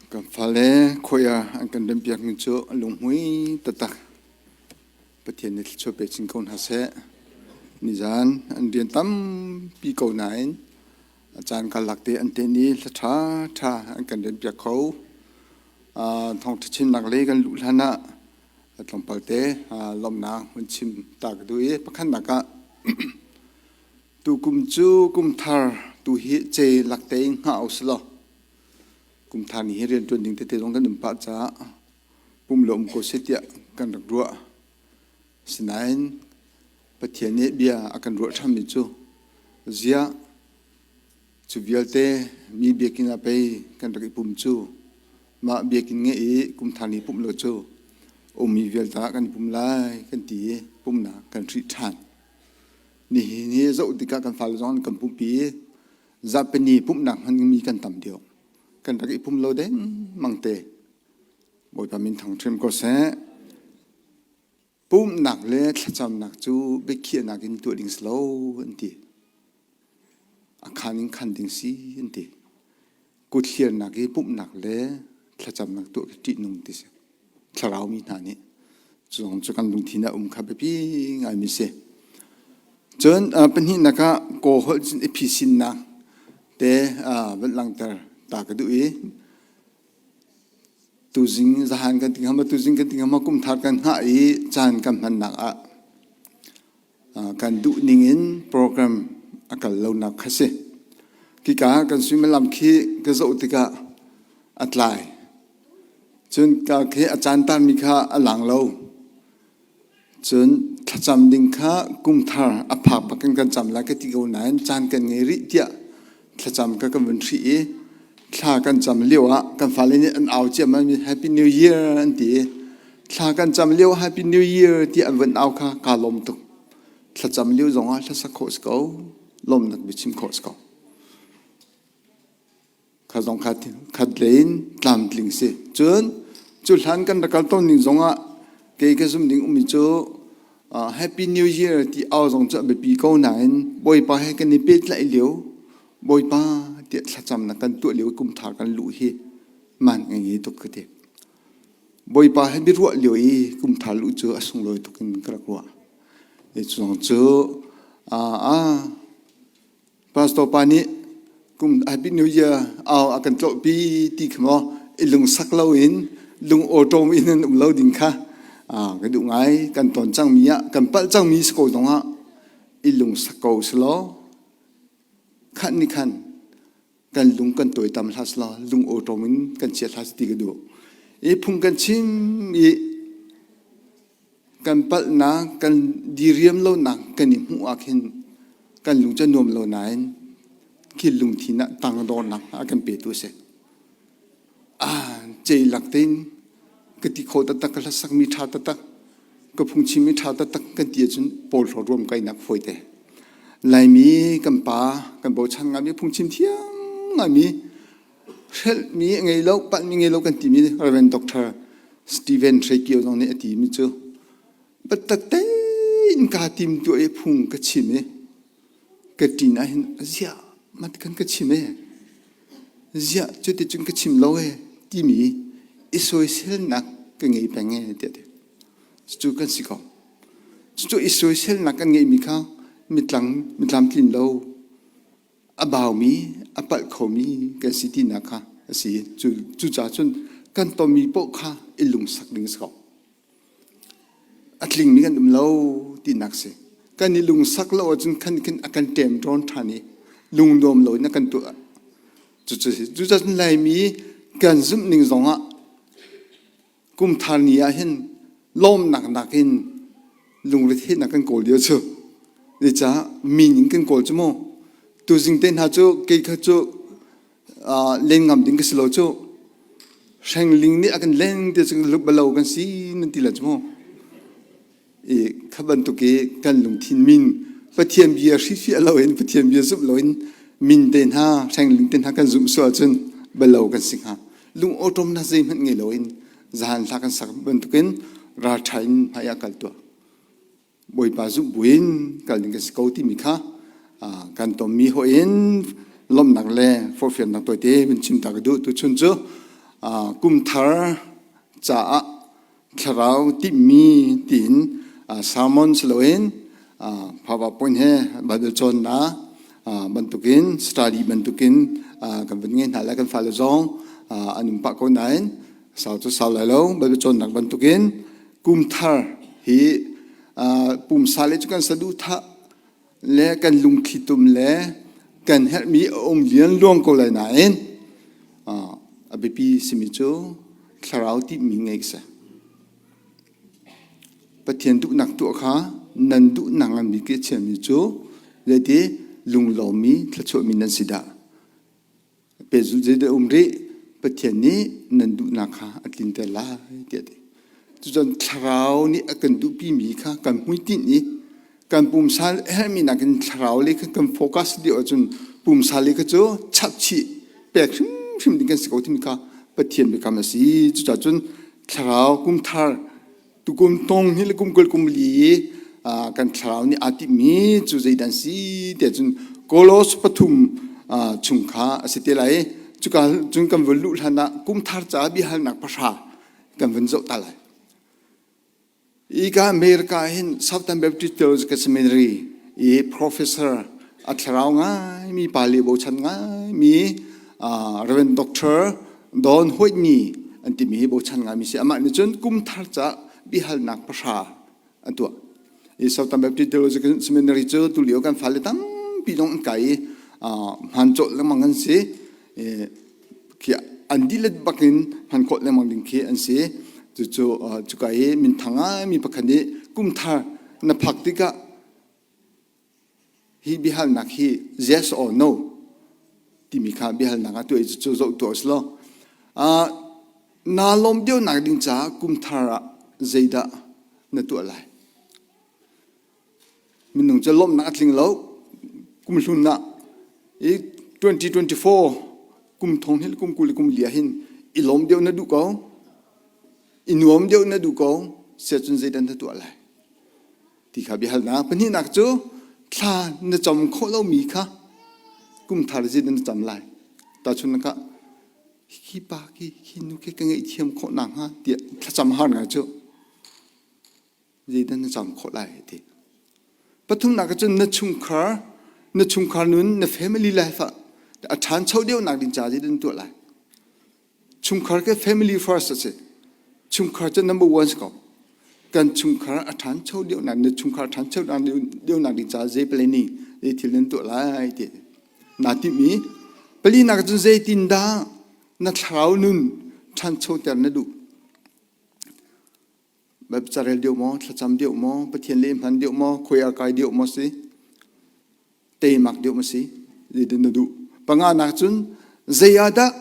Kan fale choir an kan rempiakmi cu an lunghmui taktak. Pathian nih thluachuah pe chin ko hna seh. Nizan an rian tampi ko nain a caan karlak te an ten i hla ṭhaṭha an kan rempiak kho. Thawngṭha chimnak lei kan luh hlan ah tlawmpal te lawmhnak hun chim ta ka duh i pakhatnak ah Tukum cu kum thar tu hi ce lak tein hngah u silaw kum thar ni hi rianṭuan ding tete zong kan um pah caah pum lo um ko seh tiah kan rak ruah. Sinain Pathian nih bia a kan ruah ṭhanmi cu ziah cu vialte mi biakinn ah pei kan rak i pum cu mah biakinn ngeih i kum thar ni pumh lo cu ummi vialte ah kan i pum lai kan ti i pumnak kan hrih ṭhan. Nihin hi zoh tikah kan fale zong an kan pumpi i zarhpini pumhnak hmanmi kan tam deuh. Kan rak i pum lo dengmang te. Bawipa min thangṭhim ko seh. Pumhnak le thlacamnak cu biakhiahnak in tuah ding si lo an ti. A khan in khan ding si an ti. Kuthlirnak i pumhnak le thlacamnak tuah khi ṭihnung ti si. Thlarau mi hna nih cu zong cu kan lungthin ah um kha biapi ngaimi si. Cun pahnihnak ah kaw holh cun i phisinnak te van langhter ta ka duh i tuzing zahan kan ti hnga tuzing kan ti hnga kum thar kan hngah i caan kan hmannak ah kan duh ning in program a kal lonak kha si. Kika kan suimilam khi ka zoh tikah a tlai. Cun ka khi a caan tarmi kha a lang lo. Cun thlacam ding kha kum thar a phak bak in kan cam lai ka ti ko nain caan kan ngei rih tiah thlacam ka kan vun hrih i thla kan cam lio ah kan fale nih an au ciammam i Happy New Year an ti i thla kan cam lio Happy New Year ti an vun au kha kaa lawm tuk. Thlacam lio zong ah hlasak khawh si ko, lawmnak biachim khawh si ko. Kha zong kha khat lei in tlamtling si. Cun cu hlan kan rak kal tawn ning zong ah kei ka zum ding ummi cu Happy New Year ti au zong cu a biapi ko nain Bawipa he kan i pehtlaih lio Bawipa tiah thlacamnak kan tuah lio i kum thar kan luh hi man ngei tuk ka ti. Bawipa he biaruah lio i kum thar luh cu a sunglawi tuk in ka rak ruah. Cu zong cu pastor pa nih kum Happy New Year au a kan tlawhpi ti kha maw i lungsak loin lung awṭawm in an um lo ding kha ka duh ngai. Kan ton cangmi ah kan palh cangmi si ko zongah i lungsak ko selaw khan nih khan kan lung kan tawitam hlah selaw lung awṭawm in kan chia hlah ti ka duh. I phung kan chim i kan palhnak kan diriam lonak kan i hmuh ah khin kan lung cu a nuam lo nain khi lungthin ah tangdornak a kan petu a si. Ah, ceilak tein ka ti kho taktak, ka hlasakmi ṭha taktak, ka phungchimmi ṭha taktak kan ti ahcun porhlaw ruam kainak fawite. Laimi kan pa, kan bochan ngaimi phungchim thiam ngaimi hrelhmi a ngei lo, palhmi ngei lo kan timi Reverend Dr. Stephen Hreikio zong nih a timi cu biatak tein kaa tim tuah i phung ka chim i ka ṭin ahhin ziah mat kan ka chim e ziah cuticun ka chim lo e timi i sawiselnak ka ngei peng e tiah ti. Cucu kan si ko. Cucu i sawiselnak kan ngeihmi kha mitlang mitlamtlin lo a baumi a palh khomi kan si tinak kha a si. Cu cucaah cun kan tonmi paoh kha i lungsak ding a si ko. A tlingmi kan um lo tinak si. Kan i lungsak lo ahcun khan khin a kan ṭem ṭawn ṭhan i lungnuam loin a kan tuah. Cucu cucaah cun Laimi kan zumh ning zongah kum thar ni ah hin lawmnak nakin lungretheihnak kan kawl lio cu. Zeicah min in kan kawl cu mu. Tuzing te hna cu kei kha cu len ngam ding ka si lo cu. Hrengling nih a kan leng te cu balo kan si nan ti la cu mu. I kha bantuk i kan lungthin min Pathian bia hrifiah loin Pathian bia zumh loin min te hna hrengling te hna kan zumh sual ahcun balo kan si hnga. Lung awṭawmnak zeihmanh ngei loin zahan hla kan sak bantukin ralṭha in hmai ah kal tuah. Bawipa zumh buin kal ding kan si ko timi kha kan tonmi hawih in lawmhnak le forhfialnak tawite min chim ta ka duh. Tuchun cu Kum thar caah thlarau timhmi tiin sermon si loin PowerPoint he Bible cawnnak bantukin study bantukin kan vun ngei hna lai kan fale zong an um pah ko nain sau cu sau lai lo Bible cawnnak bantukin kum thar hi pumsa le cu kan saduhthah le kan lungthli tum le kan herhmi a um lian luang ko lai nain a biapi simi cu thlarau timi ngei si. Pathian duhnak tuah kha nan duhnak ngan bik i chiami cu zeiti lunglawmmi thluachuahmi nan si dah. Pehzulh zeidah um rih? Pathian nih nan duhnak kha a tlinter lai tiah a ti. Cucun thlarau nih a kan duhpimi kha kan hmuitinh i kan pumsa herhmi nakin thlarau lei kha kan focus deuh ahcun pumsa lei kha cu chapchih pek hrimhrim ding kan si ko timi kha Pathian biakam a si. Cucaah cun thlarau kumthar Tukum tong hi le kum 20 kum li i kan thlarau nih aa timhmi cu zeidah an si tiah cun Kolos pathum chung kha a si te lai. Cuka cun kan vun luh hlan ah kum thar caah biahalnak pahra kan vun zoh ta lai. Ika America hin Southern Baptist Theological Seminary i professor a thlarau ngaimi pa le bochan ngaimi Reverend Doctor Don Whitney an timi hi bochan ngaimi si. Amah nih cun kum thar caah biahalnak pahra an tuah. I Southern Baptist Theological Seminary cu tulio kan fale tampi zong an kai i hman cawlh lengmang an si. Khi an dihlak bakin hman khawh lengmang ding khi an si. Cucu cuka i minthang ngaimi pakhat nih kum thar na phak tikah Hi biahalnak hi yes or no timi kha biahalnak ah tuah i cucu zoh tuah usih law naa lawm deuhnak ding caah kum thar ah zeidah na tuah lai? Minung cu lawmhnak a tling lo. Kum hlun ah i 2024 kum thong hi kum 20 le kum li ah hin i lawm deuh na duh ko. I nuam deuh na duh ko. Siah cun zeidah na tuah lai? Ti kha biahalnak. Pahnihnak cu thla na cam khawh lomi kha kum thar zin na cam lai. Tahchunhnak ah hi pa khi hi nu khi ka ngaihthiam khawh nakhnga tiah thlacam har ngai cu zeidah na cam khawh lai ti. Pathumnak cun na chungkhar na chungkhar nun na family life ah a ṭhancho deuhnak ding ca zeidah na tuah lai. Chungkhar ke family first a si. Chungkhar cu number one si ko. Kan chungkhar a ṭhancho deuhnak na chungkhar a ṭhancho deuhnak ding caah zei planning zei thil nan tuah lai ti naa timh i palinak cun zeitindah na thlarau nun ṭhanchoter na duh. Carel deuh maw, thlacam deuh maw, Pathian le hman deuh maw, khuai a kai deuh maw si, teimak deuh maw si, zeitin na duh. Panganak cun zei ah dah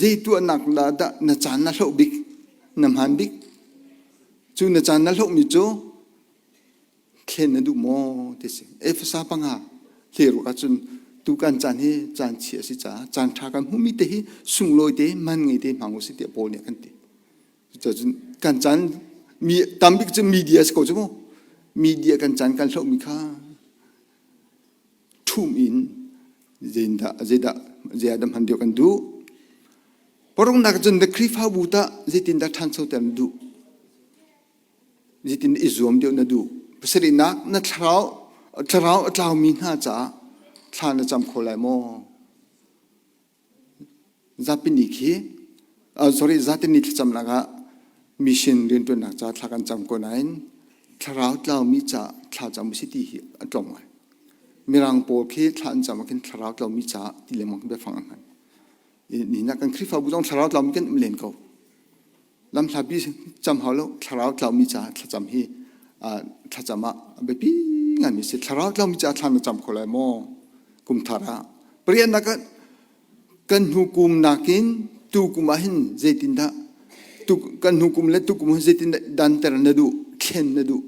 zei tuahnak la dah na caan na hloh bik, na hman bik. Cu na caan na hlohmi cu thlen na duh maw ti si. Efesa panga hleruk ahcun tu kan caan hi caan chia a si caah caan ṭha kan hmuhmi te hi sunglawi te man ngei te hmang usih tiah Paul nih a kan ti. Cucun kan caan mi tambik cu media si ko cu mu. Media kan caan kan hlohmi kha ṭhum in zeidah zeidah zeiah dah hman deuh kan duh. Paruknak cun na Khrihfabu tah zeitindah ṭhanchoter na duh? Zeitin i zuam deuh na duh? Pasarihnak na thlarau thlarau a tlaumi hna caah thla na cam kho lai maw? Zapi ni khi sorry zate ni thlacamnak ah mission rianṭuannak ca thla kan cam ko nain thlarau tlaumi ca thla cam usih ti hi a tlawm ngai. Mirang pawl khi thla an cam ah khin thlarau tlaumi ca ti lengmang biafang an hman. Nihin ah kan Khrihfabu zong thlarau tlaumi kan um len ko. Lamhlapi cam hau lo thlarau tlaumi caah thlacam hi thlacam ah a biapi ngaimi si. Thlarau tlaumi caah thla na cam kho lai maw? Kum thar ah. Pariatnak ah kan hnu kum nakin tu kum ah hin zeitindah tu kan hnu kum le tu kum zeitindah danter na duh, thlen na duh.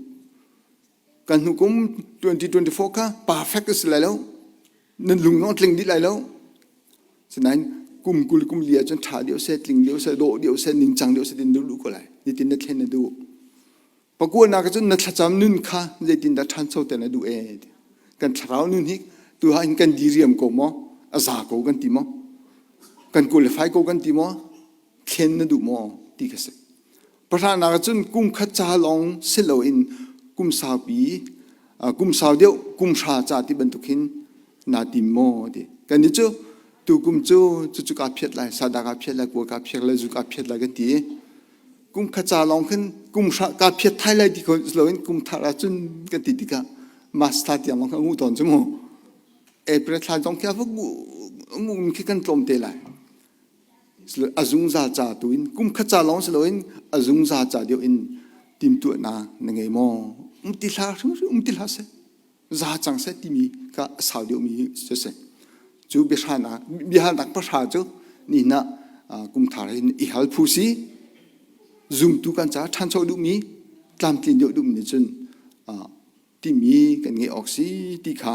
Kan hnu kum 2024 kha perfect a si lai lo. Nan lung zong tling dih lai lo. Sinain kum 20 kum li ahcun ṭha deuh seh, tling deuh seh, dawh deuh seh, ningcang deuh seh tin na duh ko lai. Nitin na thlen na duh. Pakuanak cun na thlacam nun kha zeitindah ṭhancho te na duh ee? Kan thlarau nun hi tu ah hin kan diriam ko maw? A za ko kan ti maw? Kan qualify ko kan ti maw? Thlen na duh maw? Ti kha si. Pahranak ah cun kum khat ca lawng si loin kum saupi, kum sau deuh, kum hra ca ti bantuk hin naa tim maw ti. Kan nih cu tu kum cu cucu kaa phiat lai, sada kaa phiat lai, kua kaa phiat lai, zu kaa phiat lai kan ti i kum khat ca lawng khin kum hra kaa phiat thai lai ti ko loin kum thar ah cun kan ti tikah master tiang lawng kha ngu tawn cu mu. April thla zong khi a va ngu khi kan tlawm te lai. A zungzal ca tu in kum khat ca lawng si loin a zungzal ca deuh in timhtuahnak na ngei maw? Um ti hlah hrimhrim um ti hlah seh. Za cang seh timi kha a sau deuhmi cu si. Cu biahranak biahalnak pahra cu nihin ah kum thar hin i hal phu si. Zumtu kan caah ṭhancho duhmi tlamtlin deuh duhmi nih cun timi kan ngeih awk si ti kha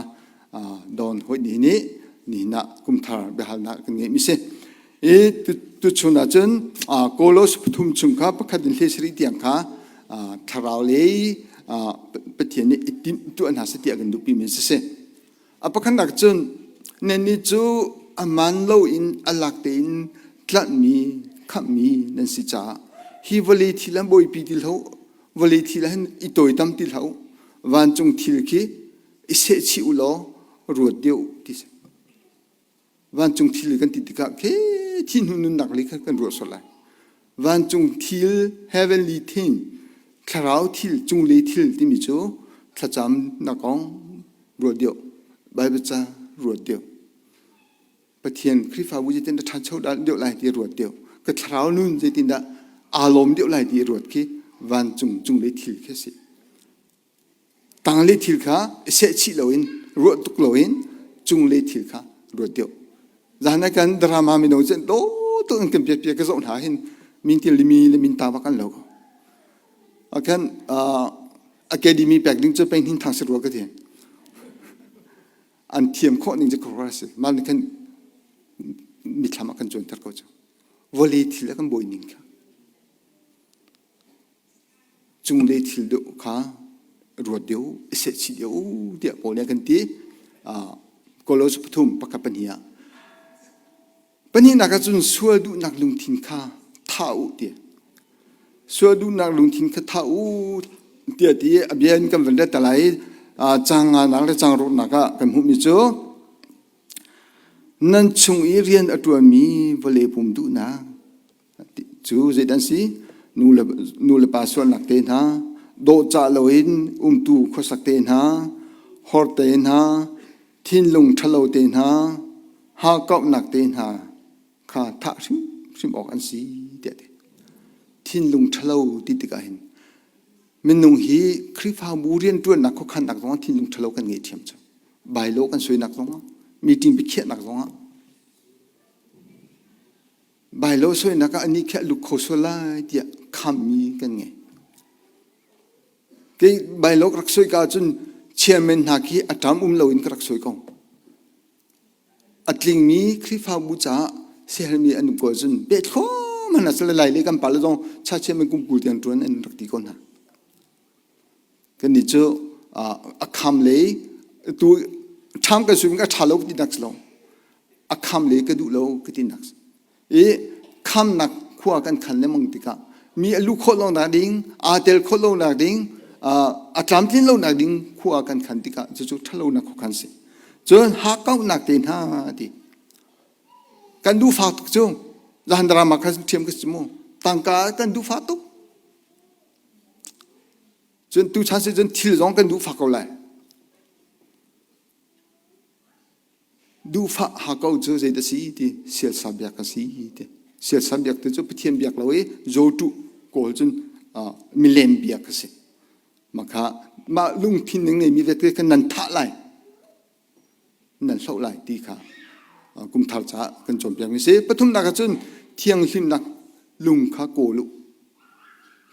don hoihni nih nihin ah kumthar biahalnak kan ngeihmi si. I tuchun ahcun Kolos pathum chung kha pakhat in hle sarih tiang kha thlarau lei Pathian nih i timh tuah hna seh tiah kan duhpi mi si. A pakhatnak cun nannih cu a man loin a lak tein tlanhmi khamhmi nan si caah hi vawlei thil an bawipi ti hlah u, vawlei thil ah hin i tawitam ti hlah u, vancung thil khi i sehchih u law ruat deuh ti si. Vancung thil kan ti tikah khi thi hnu nunnak lei kha kan ruah sual lai. Vancung thil heavenly thing thlarau thil cunglei thil timi cu thlacam nak kong ruat deuh Bible ca ruat deuh Pathian Khrihfabu zeitin dah ṭhancho deuh lai ti ruat deuh ka thlarau nun zeitindah aa lawm deuh lai ti ruat khi vancung cunglei thil khi a si. Tanglei thil kha i sehchih loin ruah tuk loin cunglei thil kha ruat deuh. Zan ah kan drama mino cu do tuk in kan piat ka zoh hna hin min til mi le min ta bak an lo ko. Akan academy pek ding cu peng hin thang si rua ka ti. An thiam khawh ning cu ka si. Mal nih khan mithlam ah kan cuanter ko cu. Vawlei thil a kan bawi ning kha. Cunglei thil deuh kha ruat deuh, i sehchih deuh tiah Paul nih a kan ti. Kolos pathum pakhat pahnih ah. Pahnihnak ah cun sual duhnak lungthin kha thah u ti. Sual duhnak lungthin kha thah u tiah ti a bia in kan van let ta lai. Caang nganak le caang ruknak ah kan hmuhmi cu nan chung i rian a ṭuanmi vawlei pum duhnak Cu zeidah an si? Nu le pa sualnak te hna, dawhcah loin umtu khuasak te hna, hor te hna, thinlung ṭhalo te hna, hakkauhnak te hna kha thah hrimhrim awk an si tiah a ti. Thinlung ṭhalo ti tikah hin minung hi Khrihfabu rianṭuannak khuakhannak zongah thinlung ṭhalo kan ngei ṭhiam cu. Bailo kan suainak zongah, meeting biakhiahnak zongah Bailo soinak ah anih khi a lut kho sual lai tiah khammi kan ngei. Kei bailo ka rak soi ka ahcun chairman hna khi a ṭam um loin ka rak soi ko. A tlingmi Khrihfabu caah siaherhmi an um ko ahcun peh thluahmah hna sal lai le kan pale zong cha chairman kum 20 tiang ṭuan an rak ti ko hna. Kannih cu a kham lei tu ṭham kan sui ka ṭha lo ka ti nak si lo. A kham lei ka duh lo ka ti nak si. I khamnak khua kan khan lengmang tikah mi a luh khawh lonak ding, aa tel khawh lonak ding, a tlamtlin lonak ding khua kan khan tikah cucu ṭhalonak khuakhan si. Cun hakkauhnak te hna ti. Kan duh fak tuk cu. Zahan drama kha thiam ka si mu. Tangka kan duh fak tuk. Cun tuchan si cun thil zong kan duhfak ko lai. Duhfah hakau cu zeidah si ti sialsa biak a si ti. Sialsa biak ti cu Pathian biak lo i zawtuh kawl cun milem biak a si. Mah mah lungthin ning ngeimi vialte kha nan thah lai. Nan hloh lai ti kha kumthar caah kan cawnpiakmi si. Pathumnak ah cun thianghlimnak lung kha kawl u.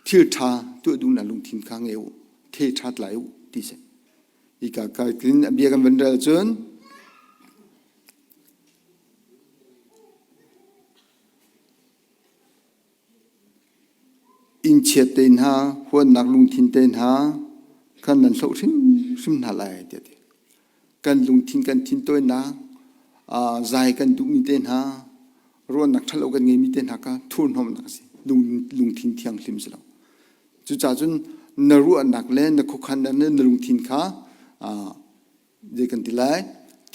Thil ṭha tuah duhnak lungthin kha ngei u. The ṭha tlai u ti si. Hika ka in a bia kan van rel cun Innchiat te hna, huatnak lungthin te hna khan nan hloh hrimhrim hna lai tiah a ti. Kan lungthin kan thintawinak, zai kan duhmi te hna, Ruahnak ṭhalo kan ngeimi te hna kha thurhnawmnak a si. Lungthin thianghlim si lo. Cucaah cun na ruahnak le na khuakhannak le na lungthin kha zei kan ti lai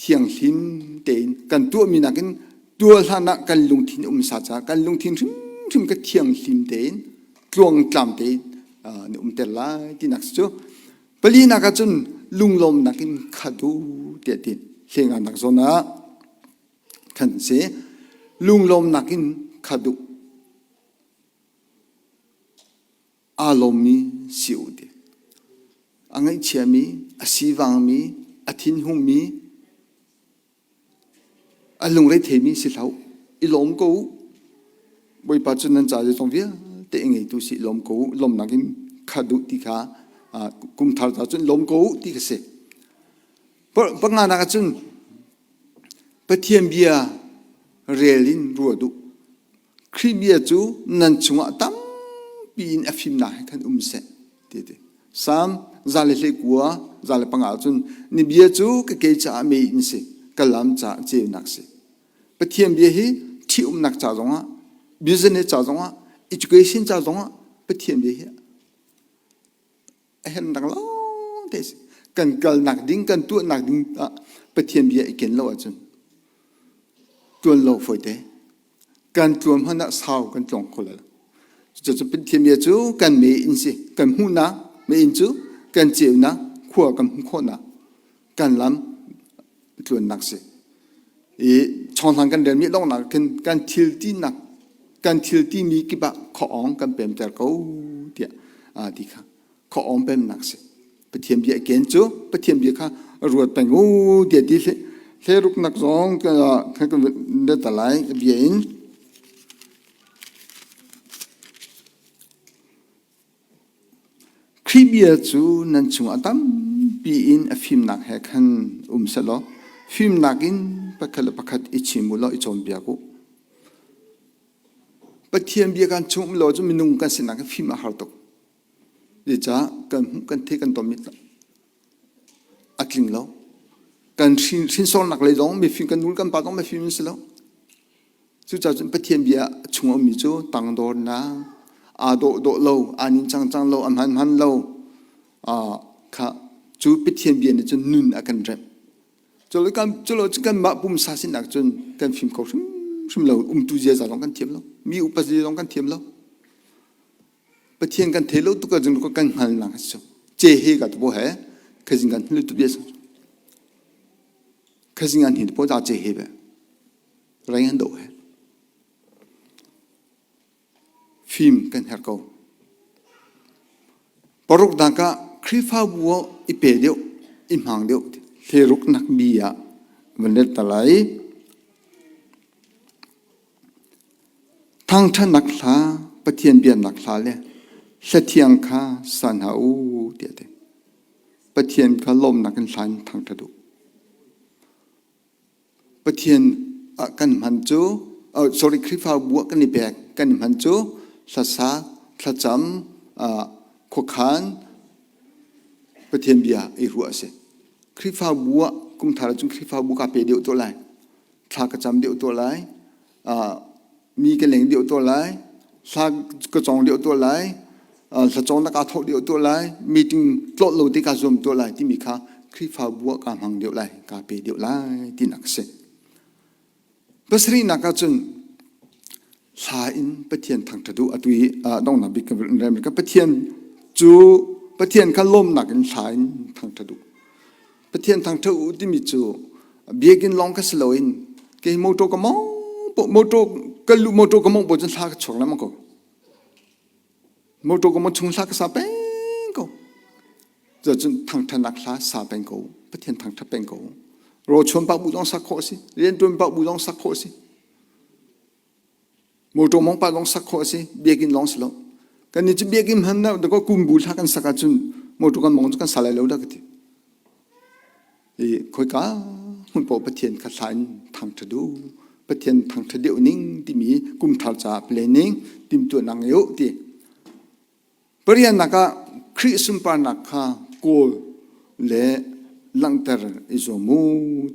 thianghlim tein kan tuahmi nakin tuah hlan ah kan lungthin um sa caah kan lungthin hrimhrim ka thianghlim tein tluangtlam tein na umter lai tinak si cu. Palinak ah cun lunglawmnak in khat u tiah ti hlenganak zawn ah khan si lunglawmnak in khat u aa lawmmi si u ti a ngaihchiami a sivangmi a thinhungmi A lungre theimi si hlah u, i lawm ko u. Bawipa cu nan ca zeizong vialte i ngeitu si i lawm ko u. Lawmnak in khat u ti kha kum thar ca cun lawm ko u ti kha si. Panganak ah cun Pathian bia rel in ruat u. Khrih bia cu nan chungah tampi in a fimnak he khan um seh ti a ti. Salm 119 105 ahcun ni bia cu ka ke caah mei in si, ka lam caah ceunak si. Pathian bia hi ṭhitumnak ca zongah, business ca zongah, education ca zongah Pathian bia hi a hernak lawng te si. Kan kalnak ding, kan tuahnak ding ah Pathian bia i ken lo ahcun tuan lo fawite. Kan tluan hmanh ah sau kan tlong kho lo. Cucu Pathian bia cu kan mei in si. Kan hmuhnak mei in cu kan ceunak khua kan hmuh khawhnak kan lam tluannak si. I chawhlang kan relmi donghnak khin kan thil tinak kan thil timi kip ah khuaawng kan pemter ko tiah ti kha khuaawng pemnak si. Pathian bia ken cu Pathian bia kha ruat peng u tiah ti hleruknak zong kan ta lai bia in Khrih bia cu nan chungah tampi in a fimnak he khan um sehlaw fimnak in pakhat le pakhat i chim u law i cawnpiak u. Pathian bia kan chung um lo cu minung kan sinak hi fim a har tuk. Zeicah kan hmuh kan theih kan tonmi a tling lo. Kan hrinsornak lei zong mifim kan nu kan pa zong mifim an si lo. Cucaah cun Pathian bia a chung a ummi cu tangdornak, aa dawh dawh lo, aa nin cangcang lo, a hman hman lo, kha cu Pathian bia nih cun nun a kan remh. Culo cu kanmah pumsa sinak cun kan fim kho hrimhrim lo, umtu ziaza zong kan thiam lo, mi upa zia zong kan thiam lo. Pathian kan thei lo tuk ahcun kan hngalnak a si. Ce he ka tu he khazing kan hlu tu bia khazing an hin po za ce he be. Reng an doh he. Fim kan herh ko. Paruk nak ah Khrihfabu ah i pe deuh, i hmang deuh. Hleruk nak bi ah van let ta lai. Thangṭhatnak hla, Pathian biaknak hla le hlathiang kha sa hna u tiah a ti. Pathian kha lawmnak in hla in thangṭhat u. Pathian ah kan hman cu sorry Khrihfabu ah kan i pek kan i hman cu hlasa, thlacam, khuakhan, Pathian bia i ruah a si. Khrihfabu ah kumthar ahcun Khrihfabu kaa pe deuh tuah lai. Thla ka cam deuh tuah lai. Mi ka leng deuh tuah lai. Hla ka cawng deuh tuah lai. Hla cawng kaa thawh deuh tuah lai. Meeting tlawt lo te kaa zuam tuah lai timi kha Khrihfabu ah kaa hmang deuh lai, kaa pe deuh lai tinak a si. Pasarihnak ahcun hla in Pathian thangṭhat u. Atu i donghnak bik kan rel ka Pathian cu Pathian kha lawmnak in hla in thangṭhat u. Pathian thangṭhat u timi cu biakinn lawng kha si loin kei motor ka mong motor ka lu motor ka mong bo cun hla ka chuak lengmang ko. Motor ka mong chung hla ka sa peng ko. Cun thangṭhatnak hla sa peng ko. Pathian thangṭhat peng ko. Rawchuan pak bu zong sak khawh a si. Rianṭuan pak bu zong sak khawh a si. Motor mong pa zong sak khawh a si. Biakinn lawng si lo. Kan nih cu biakinn hman na ko kumbu hla kan sak ahcun motor kan mong cu kan sa lai lo dah ka ti. I khoika hmun paoh Pathian kha hla in thangṭhat u. Pathian thangṭhat deuh ning timi kumthar caah planning timhtuahnak ngei u ti. Pariannak ah Khrih sunparnak kha kawl le langhter i zuam u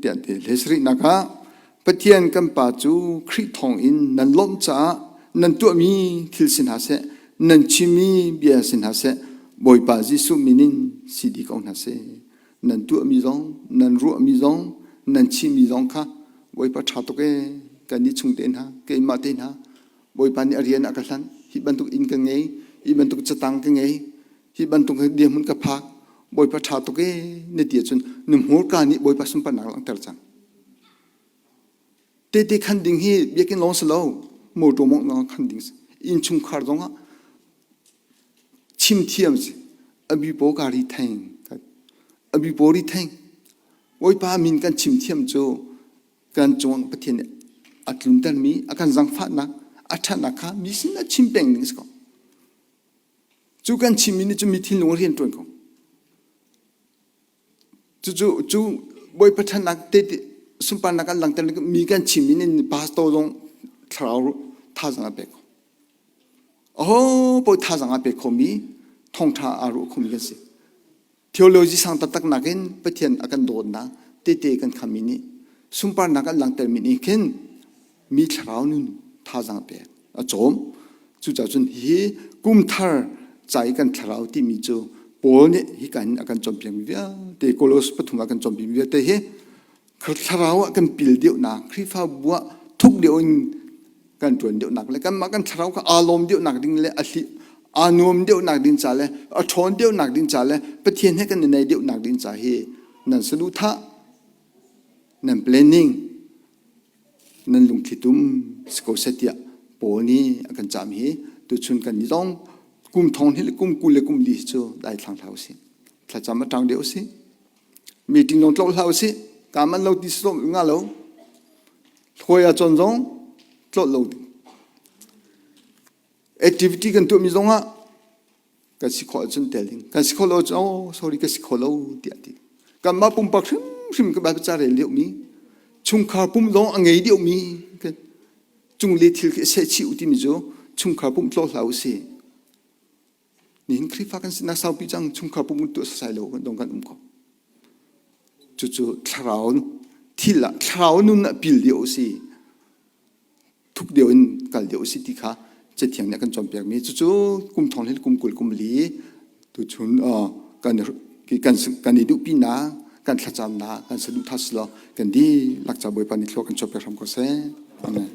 tiah an ti. Hlesarihnak ah. Pathian kan Pa cu Khrih thawngin nan lawmh caah nan tuahmi thil si hna seh, nan chimmi bia si hna seh, Bawipa Jesuh min in si dih ko hna seh. Nan tuahmi zong, nan ruahmi zong, nan chimmi zong kha Bawipa ṭha tuk ee, kannih chung te hna, keimah te hna, Bawipa nih a rian a ka hlanh, hi bantuk inn ka ngei, hi bantuk catang ka ngei, hi bantuk dirhmun ka phak, Bawipa ṭha tuk ee, na ti ahcun na hmurka nih Bawipa sunparnak langhter cang. Tehte khan ding hi biakinn lawng si lo, motor mawngh zong khan ding si. Innchungkhar zong ah chim thiam si. Abi paw ka ri theng. Abi paw ri theng. Bawipa min kan chim thiam cu kan cung Pathian nih a tluntermi, a kan zangfahnak, a ṭhatnak kha mi sin ah chim peng ding si ko. Cu kan chimmi nih cun mi thinlung a rian ṭuan ko. Cucu cu Bawipa ṭhatnak te sunparnak an langhter mi kan chim in pastor zong thlarau thazaang a pek ko. Aho paoh thazaang a pe khomi thawngṭha aa ruah khomi kan si. Theology sang taktak nakin Pathian a kan dawtnak tete kan khammi nih sunparnak an langhtermi nih khin mi thlarau nun thazaang pek a cawm. Cucaah cun hi kum thar ca i kan thlarau timi cu Paul nih hika hin a kan cawnpiakmi vialte Kolos pathum a kan cawnpiakmi vialte hi thlarau ah kan pil deuhnak Khrihfabu ah thuk deuh in kan ṭuan deuhnak le kanmah kan thlarau kha aa lawm deuhnak ding le a hli aa nuam deuhnak ding ca le a ṭhawn deuhnak ding ca le Pathian he kan i naih deuhnak ding ca hi nan saduhthah nan planning nan lungthli tum si ko seh tiah Paul nih a kan cahmi hi tuchun kan nih zong kum thong hi le kum 20 le kum li hi cu daithlang hlah usih thlacam a ṭang deuh usih meeting zong tlawh hlah usih kaa manh lo ti sawm nga lo hlawi ah cawn zong tlawh lo ding activity kan tuahmi zong ah kan si khawh ahcun tel ding kan si khawh lo ahcun oh sorry ka si kho lo tiah ti kanmah pumpak hrimhrim ka Bible ca rel deuhmi chungkhar pum zong a ngei deuhmi cung le thil khi seh chih u timi cu chungkhar pum tlawh hlah usih nihin Khrihfa kan sinak saupi cang chungkhar pum tuah sasai lo dong kan um ko cucu thlarau thil ah thlarau nun ah pil deuh si thuk deuh in kal deuh si ti kha Cathiang nih a kan cawnpiakmi cucu kum thong hlei kum 20 kum li tuchun kan kan kan i duhpinak kan thlacamnak kan saduhthah si lo kan dihlak ca Bawipa nih thlua kan cawnpiak hram ko seh. Amen.